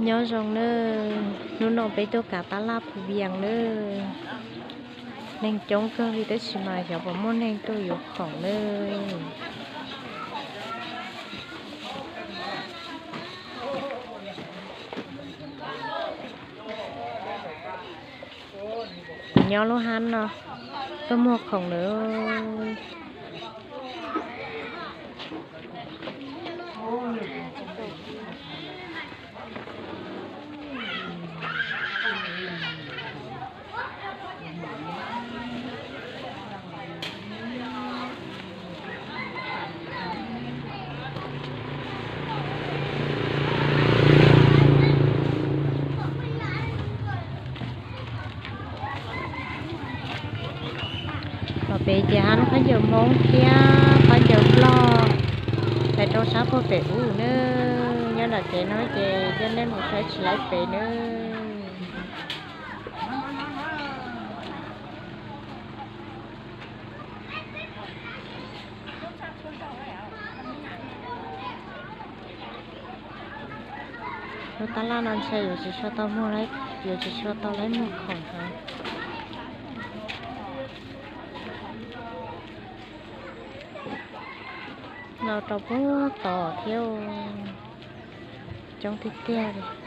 Nyob zoo nawb, hnub no peb tuaj kav tab laj Phu Vias nawb. Neeg coob kawg li tab sis mas xyov puas muaj neeg tuaj yuav khoom nawb. Nyob lub hab no tuaj muag khoom nawb. Los pem ces hab khaub ncaws Hmoob thiab khaub ncaws Nplog, hais rau sab puag pem ub nawb. Nyob nram kev no ces coj nej mus saib tsis laib pem nawb. Lub tab laj no ntshe yuav tsis tshua tau muag, yuav tsis tshua tau laib muag khoom heev. Los rau puag tod thiab, coob tiag tiag li.